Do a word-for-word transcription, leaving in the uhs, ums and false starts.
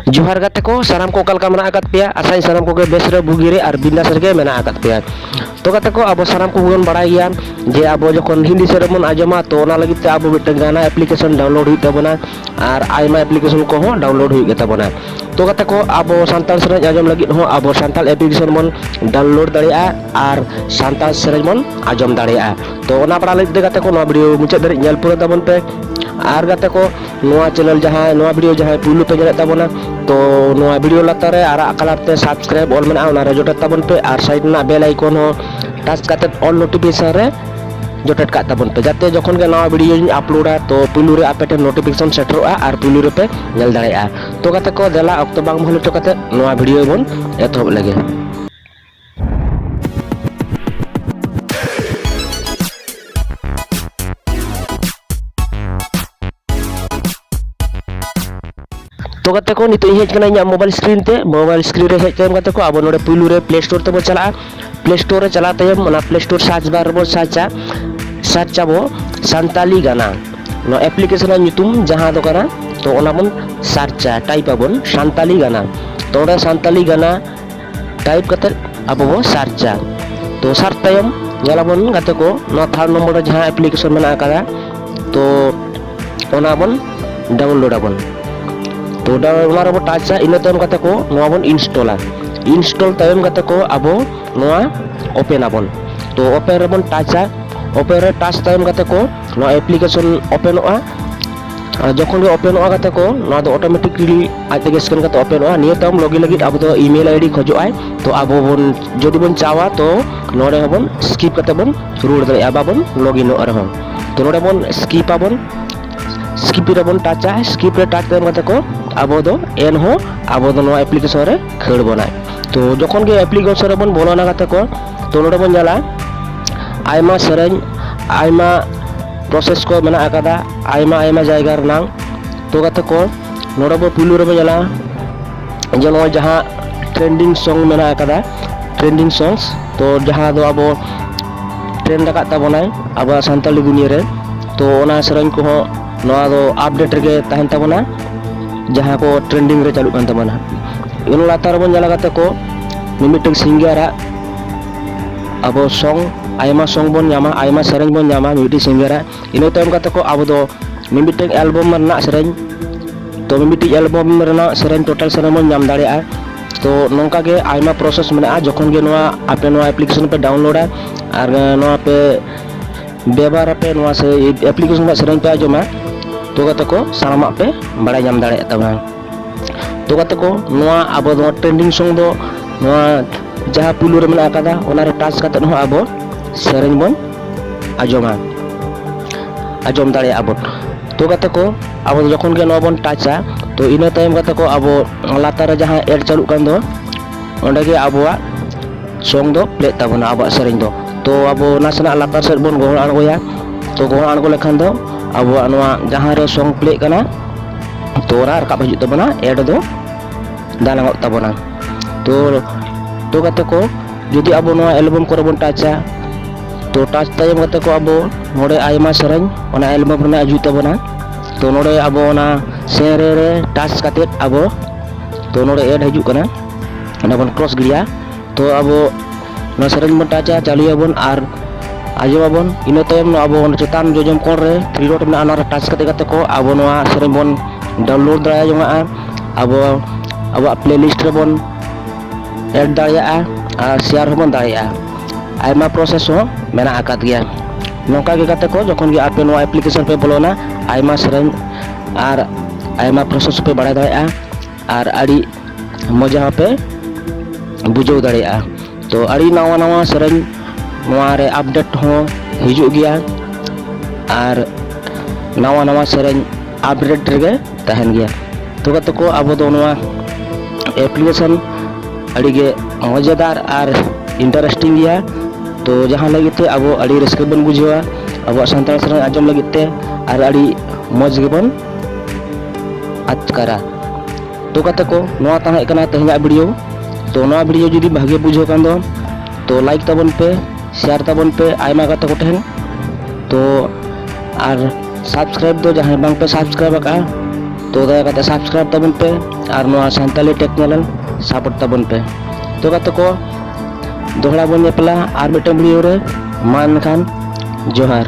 ᱡᱚᱦᱟᱨ ᱜᱟᱛᱮ ᱠᱚ, ᱥᱟᱱᱟᱢ ᱠᱚ ᱚᱠᱟ ᱞᱮᱠᱟ ᱢᱮᱱᱟᱜ ᱟᱠᱟᱫ ᱯᱮᱭᱟ? ᱟᱥᱟᱧ ᱥᱟᱱᱟᱢ ᱠᱚᱜᱮ ᱵᱮᱥ ᱨᱮ, ᱵᱩᱜᱤ ᱨᱮ ᱟᱨ ᱵᱤᱱᱫᱟᱥ ᱨᱮᱜᱮ ᱢᱮᱱᱟᱜ ᱟᱠᱟᱫ ᱯᱮᱭᱟ᱾ ᱛᱚ ᱜᱟᱛᱮ ᱠᱚ, ᱟᱵᱚ ᱥᱟᱱᱟᱢ ᱠᱚᱵᱚᱱ ᱵᱟᱲᱟᱭ ᱜᱮᱭᱟ ᱡᱮ ᱟᱵᱚ ᱡᱚᱠᱷᱚᱱ ᱦᱤᱱᱫᱤ ᱥᱮᱨᱮᱧ ᱵᱚᱱ ᱟᱸᱡᱚᱢᱟ, ᱛᱚ ᱚᱱᱟ ᱞᱟᱹᱜᱤᱫ ᱛᱮ ᱟᱵᱚ ᱢᱤᱫᱴᱟᱝ ᱜᱟᱱᱟ application download ᱦᱩᱭᱩᱜ ᱛᱟᱵᱚᱱᱟ ᱟᱨ ᱟᱭᱢᱟ application ᱠᱚᱦᱚᱸ download ᱦᱩᱭᱩᱜ ᱜᱮ ᱛᱟᱵᱚᱱᱟ᱾ ᱛᱚ ᱜᱟᱛᱮ ᱠᱚ, ᱟᱵᱚ ᱥᱟᱱᱛᱟᱲ ᱥᱮᱨᱮᱧ ᱟᱸᱡᱚᱢ ᱞᱟᱹᱜᱤᱫ ᱦᱚᱸ ᱟᱵᱚ ᱥᱟᱱᱛᱟᱲ application ᱵᱚᱱ download ᱫᱟᱲᱮᱭᱟᱜᱼᱟ ᱟᱨ ᱥᱟᱱᱛᱟᱲ ᱥᱮᱨᱮᱧ ᱵᱚᱱ ᱟᱸᱡᱚᱢ ᱫᱟᱲᱮᱭᱟᱜᱼᱟ᱾ ᱛᱚ ᱚᱱᱟ ᱵᱟᱲᱟᱭ ᱞᱟᱹᱜᱤᱫ ᱛᱮ ᱜᱟᱛᱮ ᱠᱚ, ᱱᱚᱣᱟ video ᱢᱩᱪᱟᱹᱫ ᱫᱷᱟᱹᱨᱤᱡ ᱧᱮᱞ ᱯᱩᱨᱟᱹᱣ ᱛᱟᱵᱚᱱ ᱯᱮ᱾ ᱟᱨ ᱜᱟᱛᱮ ᱠᱚ, ᱱᱚᱣᱟ channel ᱡᱟᱦᱟᱸᱭ, ᱱᱚᱣᱟ video ᱡᱟᱦᱟᱸᱭ ᱯᱩᱭᱞᱩ ᱯᱮ ᱧᱮᱞᱮᱫ ᱛᱟᱵᱚᱱᱟ, ᱛᱚ ᱱᱚᱣᱟ video ᱞᱟᱛᱟᱨ ᱨᱮ ᱟᱨᱟᱜ colour ᱛᱮ subscribe ᱚᱞ ᱢᱮᱱᱟᱜᱼᱟ, ᱚᱱᱟ ᱨᱮ ᱡᱚᱴᱮᱫ ᱛᱟᱵᱚᱱ ᱯᱮ ᱟᱨ side ᱨᱮᱱᱟᱜ bell icon ᱦᱚᱸ touch ᱠᱟᱛᱮ all notification ᱨᱮ ᱡᱚᱴᱮᱫ ᱠᱟᱜ ᱛᱟᱵᱚᱱ ᱯᱮ, ᱡᱟᱛᱮ ᱡᱚᱠᱷᱚᱱ ᱜᱮ ᱱᱟᱣᱟ videoᱧ uploadᱟ, ᱛᱚ ᱯᱩᱭᱞᱩ ᱨᱮ ᱟᱯᱮ ᱴᱷᱮᱱ notification ᱥᱮᱴᱮᱨᱚᱜᱼᱟ ᱟᱨ ᱯᱩᱭᱞᱩ ᱨᱮᱯᱮ ᱧᱮᱞ ᱫᱟᱲᱮᱭᱟᱜᱼᱟ᱾ ᱛᱚ ᱜᱟᱛᱮ ᱠᱚ, ᱫᱮᱞᱟ ᱚᱠᱛᱚ ᱵᱟᱝ ᱵᱷᱩᱞ ᱦᱚᱪᱚ ᱠᱟᱛᱮ ᱱᱚᱣᱟ video ᱵᱚᱱ ᱮᱛᱚᱦᱚᱵ ᱞᱮᱜᱮ᱾ ᱛᱚ ᱜᱟᱛᱮ ᱠᱚ, ᱱᱤᱛᱚᱜ ᱤᱧ ᱦᱮᱡ ᱠᱟᱱᱟ ᱤᱧᱟᱹᱜ mobile screen ᱛᱮ᱾ Mobile screen ᱨᱮ ᱦᱮᱡ ᱛᱟᱭᱚᱢ ᱜᱟᱛᱮ ᱠᱚ, ᱟᱵᱚ ᱱᱚᱰᱮ ᱯᱩᱭᱞᱩ ᱨᱮ Play Store ᱛᱮᱵᱚ ᱪᱟᱞᱟᱜᱼᱟ᱾ Play Store ᱨᱮ ᱪᱟᱞᱟᱣ ᱛᱟᱭᱚᱢ ᱚᱱᱟ Play Store search bar ᱨᱮᱵᱚ searchᱟ, search ᱟᱵᱚ ᱥᱟᱱᱛᱟᱞᱤ ᱜᱟᱱᱟ᱾ ᱱᱚᱣᱟ application ᱨᱮᱱᱟᱜ ᱧᱩᱛᱩᱢ ᱡᱟᱦᱟᱸ ᱫᱚ ᱠᱟᱱᱟ, ᱛᱚ ᱚᱱᱟ ᱵᱚᱱ searchᱟ, type ᱟᱵᱚᱱ ᱥᱟᱱᱛᱟᱞᱤ ᱜᱟᱱᱟ᱾ ᱛᱚ ᱚᱸᱰᱮ ᱥᱟᱱᱛᱟᱞᱤ ᱜᱟᱱᱟ type ᱠᱟᱛᱮ ᱟᱵᱚ ᱵᱚ searchᱟ᱾ ᱛᱚ search ᱛᱟᱭᱚᱢ ᱧᱮᱞᱟᱵᱚᱱ ᱜᱟᱛᱮ ᱠᱚ, ᱱᱚᱣᱟ third ᱱᱚᱢᱵᱚᱨ ᱨᱮ ᱡᱟᱦᱟᱸ application ᱢᱮᱱᱟᱜ ᱟᱠᱟᱫᱟ, ᱛᱚ ᱚᱱᱟ ᱵᱚᱱ download ᱟᱵᱚᱱ᱾ ᱛᱚ ᱰᱟ-, ᱚᱱᱟ ᱨᱮᱵᱚ touchᱟ, ᱤᱱᱟᱹ ᱛᱟᱭᱚᱢ ᱜᱟᱛᱮ ᱠᱚ ᱱᱚᱣᱟ ᱵᱚᱱ installᱟ᱾ Install ᱛᱟᱭᱚᱢ ᱜᱟᱛᱮ ᱠᱚ ᱟᱵᱚ ᱱᱚᱣᱟ open ᱟᱵᱚᱱ᱾ ᱛᱚ open ᱨᱮᱵᱚᱱ touchᱟ᱾ Open ᱨᱮ touch ᱛᱟᱭᱚᱢ ᱜᱟᱛᱮ ᱠᱚ ᱱᱚᱣᱟ application openᱚᱜᱼᱟ᱾ ᱟᱨ ᱡᱚᱠᱷᱚᱱ ᱜᱮ openᱚᱜᱼᱟ ᱜᱟᱛᱮ ᱠᱚ, ᱱᱚᱣᱟ ᱫᱚ automatically ᱟᱡ ᱛᱮᱜᱮ scan ᱠᱟᱛᱮ openᱚᱜᱼᱟ᱾ ᱱᱤᱭᱟᱹ ᱛᱟᱭᱚᱢ login ᱞᱟᱹᱜᱤᱫ ᱟᱵᱚ ᱫᱚ email ID ᱠᱷᱚᱡᱚᱜᱼᱟᱭ᱾ ᱛᱚ ᱟᱵᱚ ᱵᱚᱱ, ᱡᱩᱫᱤ ᱵᱚᱱ ᱪᱟᱣᱟ, ᱛᱚ ᱱᱚᱰᱮ ᱦᱚᱸᱵᱚᱱ skip ᱠᱟᱛᱮ ᱵᱚᱱ ᱨᱩᱣᱟᱹᱲ ᱫᱟᱲᱮᱭᱟᱜᱼᱟ, ᱵᱟᱵᱚᱱ loginᱚᱜ ᱨᱮᱦᱚᱸ᱾ ᱛᱚ ᱱᱚᱰᱮ ᱵᱚᱱ skip ᱟᱵᱚᱱ, skip ᱨᱮᱵᱚᱱ touchᱟ᱾ Skip ᱨᱮ touch ᱛᱟᱭᱚᱢ ᱜᱟᱛᱮ ᱠᱚ ᱟᱵᱚ ᱫᱚ ᱮᱱᱦᱚᱸ ᱟᱵᱚ ᱫᱚ ᱱᱚᱣᱟ application ᱨᱮ ᱠᱷᱟᱹᱲ ᱵᱚᱱᱟᱭ᱾ ᱛᱚ ᱡᱚᱠᱷᱚᱱ ᱜᱮ application ᱨᱮᱵᱚᱱ ᱵᱚᱞᱚᱱᱟ ᱜᱟᱛᱮ ᱠᱚ, ᱛᱚ ᱱᱚᱰᱮ ᱵᱚᱱ ᱧᱮᱞᱟ ᱟᱭᱢᱟ ᱥᱮᱨᱮᱧ, ᱟᱭᱢᱟ process ᱠᱚ ᱢᱮᱱᱟᱜ ᱟᱠᱟᱫᱟ, ᱟᱭᱢᱟ ᱟᱭᱢᱟ ᱡᱟᱭᱜᱟ ᱨᱮᱱᱟᱜ᱾ ᱛᱚ ᱜᱟᱛᱮ ᱠᱚ, ᱱᱚᱰᱮ ᱵᱚ ᱯᱩᱭᱞᱩ ᱨᱮᱵᱚ ᱧᱮᱞᱟ ᱡᱮ ᱱᱚᱜᱼᱚᱭ ᱡᱟᱦᱟᱸ trending song ᱢᱮᱱᱟᱜ ᱟᱠᱟᱫᱟ, trending songs, ᱛᱚ ᱡᱟᱦᱟᱸ ᱫᱚ ᱟᱵᱚ trend ᱟᱠᱟᱫ ᱛᱟᱵᱚᱱᱟᱭ ᱟᱵᱚᱣᱟᱜ ᱥᱟᱱᱛᱟᱲᱤ ᱫᱩᱱᱤᱭᱟᱹ ᱨᱮ, ᱛᱚ ᱚᱱᱟ ᱥᱮᱨᱮᱧ ᱠᱚᱦᱚᱸ ᱱᱚᱣᱟ ᱫᱚ update ᱨᱮᱜᱮ ᱛᱟᱦᱮᱱ ᱛᱟᱵᱚᱱᱟ᱾ ᱡᱟᱦᱟᱸ ᱠᱚ trending ᱨᱮ ᱪᱟᱹᱞᱩᱜ ᱠᱟᱱ ᱛᱟᱵᱚᱱᱟ᱾ ᱤᱱᱟᱹ ᱞᱟᱛᱟᱨ ᱨᱮᱵᱚᱱ ᱧᱮᱞᱟ ᱜᱟᱛᱮ ᱠᱚ, ᱢᱤᱢᱤᱫᱴᱟᱝ singer ᱟᱜ ᱟᱵᱚ song, ᱟᱭᱢᱟ song ᱵᱚᱱ ᱧᱟᱢᱟ, ᱟᱭᱢᱟ ᱥᱮᱨᱮᱧ ᱵᱚᱱ ᱧᱟᱢᱟ ᱢᱤᱢᱤᱫᱴᱤᱡ singer ᱟᱜ᱾ ᱤᱱᱟᱹ ᱛᱟᱭᱚᱢ ᱠᱟᱛᱮ ᱠᱚ ᱟᱵᱚ ᱫᱚ ᱢᱤᱢᱤᱫᱴᱟᱝ album ᱨᱮᱱᱟᱜ ᱥᱮᱨᱮᱧ, ᱛᱚ ᱢᱤᱢᱤᱫᱴᱤᱡ album ᱨᱮᱱᱟᱜ ᱥᱮᱨᱮᱧ, total ᱥᱮᱨᱮᱧ ᱵᱚᱱ ᱧᱟᱢ ᱫᱟᱲᱮᱭᱟᱜᱼᱟ᱾ ᱛᱚ ᱱᱚᱝᱠᱟ ᱜᱮ ᱟᱭᱢᱟ process ᱢᱮᱱᱟᱜᱼᱟ᱾ ᱡᱚᱠᱷᱚᱱ ᱜᱮ ᱱᱚᱣᱟ ᱟᱯᱮ ᱱᱚᱣᱟ application ᱯᱮ download ᱟ ᱟᱨ ᱱᱚᱣᱟ ᱯᱮ ᱵᱮᱵᱚᱦᱟᱨ ᱟᱯᱮ, ᱱᱚᱣᱟ ᱥᱮ application ᱨᱮᱱᱟᱜ ᱥᱮᱨᱮᱧ ᱯᱮ ᱟᱸᱡᱚᱢᱟ, ᱛᱚ ᱜᱟᱛᱮ ᱠᱚ ᱥᱟᱱᱟᱢᱟᱜ ᱯᱮ ᱵᱟᱲᱟᱭ ᱧᱟᱢ ᱫᱟᱲᱮᱭᱟᱜ ᱛᱟᱵᱚᱱᱟ᱾ ᱛᱚ ᱜᱟᱛᱮ ᱠᱚ, ᱱᱚᱣᱟ ᱟᱵᱚ ᱱᱚᱣᱟ trending song ᱫᱚ ᱱᱚᱣᱟ ᱡᱟᱦᱟᱸ ᱯᱩᱭᱞᱩ ᱨᱮ ᱢᱮᱱᱟᱜ ᱟᱠᱟᱫᱟ, ᱚᱱᱟ ᱨᱮ touch ᱠᱟᱛᱮ ᱦᱚᱸ ᱟᱵᱚ ᱥᱮᱨᱮᱧ ᱵᱚᱱ ᱟᱸᱡᱚᱢᱟ, ᱟᱸᱡᱚᱢ ᱫᱟᱲᱮᱭᱟᱜᱼᱟ ᱵᱚᱱ᱾ ᱛᱚ ᱜᱟᱛᱮ ᱠᱚ, ᱟᱵᱚ ᱡᱚᱠᱷᱚᱱ ᱜᱮ ᱱᱚᱣᱟ ᱵᱚᱱ touch ᱟ, ᱛᱚ ᱤᱱᱟᱹ ᱛᱟᱭᱚᱢ ᱜᱟᱛᱮ ᱠᱚ ᱟᱵᱚ ᱞᱟᱛᱟᱨ ᱨᱮ ᱡᱟᱦᱟᱸ ad ᱪᱟᱹᱞᱩᱜ ᱠᱟᱱ ᱫᱚ, ᱚᱸᱰᱮ ᱜᱮ ᱟᱵᱚᱣᱟᱜ song ᱫᱚ ᱯᱞᱮᱜ ᱛᱟᱵᱚᱱᱟ, ᱟᱵᱚᱣᱟᱜ ᱥᱮᱨᱮᱧ ᱫᱚ᱾ ᱛᱚ ᱟᱵᱚ ᱱᱟᱥᱮᱱᱟᱜ ᱞᱟᱛᱟᱨ ᱥᱮᱫ ᱵᱚᱱ ᱜᱚᱦᱚᱲ ᱟᱬᱜᱚᱭᱟ᱾ ᱛᱚ ᱜᱚᱦᱚᱲ ᱟᱬᱜᱚ ᱞᱮᱠᱷᱟᱱ ᱫᱚ ᱟᱵᱚᱣᱟᱜ ᱱᱚᱣᱟ ᱡᱟᱦᱟᱸ ᱨᱮ song ᱯᱞᱮᱜ ᱠᱟᱱᱟ, ᱛᱚ ᱚᱱᱟ ᱨᱟᱠᱟᱵ ᱦᱤᱡᱩᱜ ᱛᱟᱵᱚᱱᱟ, ad ᱫᱚ ᱫᱟᱱᱟᱝᱚᱜ ᱛᱟᱵᱚᱱᱟ᱾ ᱛᱚ, ᱛᱚ ᱜᱟᱛᱮ ᱠᱚ, ᱡᱩᱫᱤ ᱟᱵᱚ ᱱᱚᱣᱟ album ᱠᱚᱨᱮ ᱵᱚᱱ touch ᱟ, ᱛᱚ touch ᱛᱟᱭᱚᱢ ᱜᱟᱛᱮ ᱠᱚ ᱟᱵᱚ ᱱᱚᱰᱮ ᱟᱭᱢᱟ ᱥᱮᱨᱮᱧ ᱚᱱᱟ album ᱨᱮᱱᱟᱜ ᱦᱤᱡᱩᱜ ᱛᱟᱵᱚᱱᱟ᱾ ᱛᱚ ᱱᱚᱰᱮ ᱟᱵᱚ ᱚᱱᱟ ᱥᱮᱨᱮᱧ ᱨᱮ touch ᱠᱟᱛᱮ ᱟᱵᱚ, ᱛᱚ ᱱᱚᱰᱮ ad ᱦᱤᱡᱩᱜ ᱠᱟᱱᱟ, ᱚᱱᱟ ᱵᱚᱱ cross ᱜᱤᱰᱤᱭᱟ᱾ ᱛᱚ ᱟᱵᱚ ᱱᱚᱣᱟ ᱥᱮᱨᱮᱧ ᱵᱚᱱ touch ᱟ, ᱪᱟᱹᱞᱩᱭᱟᱵᱚᱱ ᱟᱨ ᱟᱸᱡᱚᱢᱟᱵᱚᱱ᱾ ᱤᱱᱟᱹ ᱛᱟᱭᱚᱢ ᱱᱚᱣᱟ ᱟᱵᱚ ᱚᱱᱟ ᱪᱮᱛᱟᱱ ᱡᱚᱡᱚᱢ ᱠᱚᱬ ᱨᱮ three dot ᱢᱮᱱᱟᱜᱼᱟ, ᱚᱱᱟ ᱨᱮ touch ᱠᱟᱛᱮ ᱜᱟᱛᱮ ᱠᱚ ᱟᱵᱚ ᱱᱚᱣᱟ ᱥᱮᱨᱮᱧ ᱵᱚᱱ download ᱫᱟᱲᱮ ᱡᱚᱝᱟᱜᱼᱟ᱾ ᱟᱵᱚ ᱟᱵᱚᱣᱟᱜ playlist ᱨᱮᱵᱚᱱ add ᱫᱟᱲᱮᱭᱟᱜᱼᱟ ᱟᱨ share ᱦᱚᱸᱵᱚᱱ ᱫᱟᱲᱮᱭᱟᱜᱼᱟ᱾ ᱟᱭᱢᱟ process ᱦᱚᱸ ᱢᱮᱱᱟᱜ ᱟᱠᱟᱫ ᱜᱮᱭᱟ᱾ ᱱᱚᱝᱠᱟ ᱜᱮ ᱜᱟᱛᱮ ᱠᱚ, ᱡᱚᱠᱷᱚᱱ ᱜᱮ ᱟᱯᱮ ᱱᱚᱣᱟ application ᱯᱮ ᱵᱚᱞᱚᱱᱟ, ᱟᱭᱢᱟ ᱥᱮᱨᱮᱧ ᱟᱨ ᱟᱭᱢᱟ process ᱯᱮ ᱵᱟᱲᱟᱭ ᱫᱟᱲᱮᱭᱟᱜᱼᱟ ᱟᱨ ᱟᱹᱰᱤ ᱢᱚᱡᱟ ᱦᱚᱸᱯᱮ ᱵᱩᱡᱷᱟᱹᱣ ᱫᱟᱲᱮᱭᱟᱜᱼᱟ᱾ ᱛᱚ ᱟᱹᱰᱤ ᱱᱟᱣᱟ ᱱᱟᱣᱟ ᱥᱮᱨᱮᱧ ᱱᱚᱣᱟ ᱨᱮ update ᱦᱚᱸ ᱦᱤᱡᱩᱜ ᱜᱮᱭᱟ ᱟᱨ ᱱᱟᱣᱟ ᱱᱟᱣᱟ ᱥᱮᱨᱮᱧ update ᱨᱮᱜᱮ ᱛᱟᱦᱮᱱ ᱜᱮᱭᱟ᱾ ᱛᱚ ᱜᱟᱛᱮ ᱠᱚ, ᱟᱵᱚ ᱫᱚ ᱱᱚᱣᱟ application ᱟᱹᱰᱤ ᱜᱮ ᱢᱚᱡᱮᱫᱟᱨ ᱟᱨ interesting ᱜᱮᱭᱟ᱾ ᱛᱚ ᱡᱟᱦᱟᱸ ᱞᱟᱹᱜᱤᱫ ᱛᱮ ᱟᱵᱚ ᱟᱹᱰᱤ ᱨᱟᱹᱥᱠᱟᱹ ᱵᱚᱱ ᱵᱩᱡᱷᱟᱹᱣᱟ, ᱟᱵᱚᱣᱟᱜ ᱥᱟᱱᱛᱟᱲ ᱥᱮᱨᱮᱧ ᱟᱸᱡᱚᱢ ᱞᱟᱹᱜᱤᱫ ᱛᱮ ᱟᱨ ᱟᱹᱰᱤ ᱢᱚᱡᱽ ᱜᱮᱵᱚᱱ ᱟᱴᱠᱟᱨᱟ᱾ ᱛᱚ ᱜᱟᱛᱮ ᱠᱚ, ᱱᱚᱣᱟ ᱛᱟᱦᱮᱸ ᱠᱟᱱᱟ ᱛᱮᱦᱮᱧᱟᱜ video᱾ ᱛᱚ ᱱᱚᱣᱟ video ᱡᱩᱫᱤ ᱵᱷᱟᱜᱮ ᱵᱩᱡᱷᱟᱹᱣ ᱠᱟᱱ ᱫᱚ, ᱛᱚ like ᱛᱟᱵᱚᱱ ᱯᱮ, share ᱛᱟᱵᱚᱱ ᱯᱮ ᱟᱭᱢᱟ ᱜᱟᱛᱮ ᱠᱚᱴᱷᱮᱱ᱾ ᱛᱚ ᱟᱨ subscribe ᱫᱚ ᱡᱟᱦᱟᱸᱭ ᱵᱟᱝ ᱯᱮ subscribe ᱟᱠᱟᱫᱼᱟ, ᱛᱚ ᱫᱟᱭᱟ ᱠᱟᱛᱮ subscribe ᱛᱟᱵᱚᱱ ᱯᱮ ᱟᱨ ᱱᱚᱣᱟ ᱥᱟᱱᱛᱟᱞᱤ tech channel support ᱛᱟᱵᱚᱱ ᱯᱮ᱾ ᱛᱚ ᱜᱟᱛᱮ ᱠᱚ, ᱫᱚᱦᱲᱟ ᱵᱚᱱ ᱧᱮᱯᱮᱞᱟ ᱟᱨ ᱢᱤᱫᱴᱟᱝ video ᱨᱮ᱾ ᱢᱟ ᱮᱱᱠᱷᱟᱱ ᱡᱚᱦᱟᱨ᱾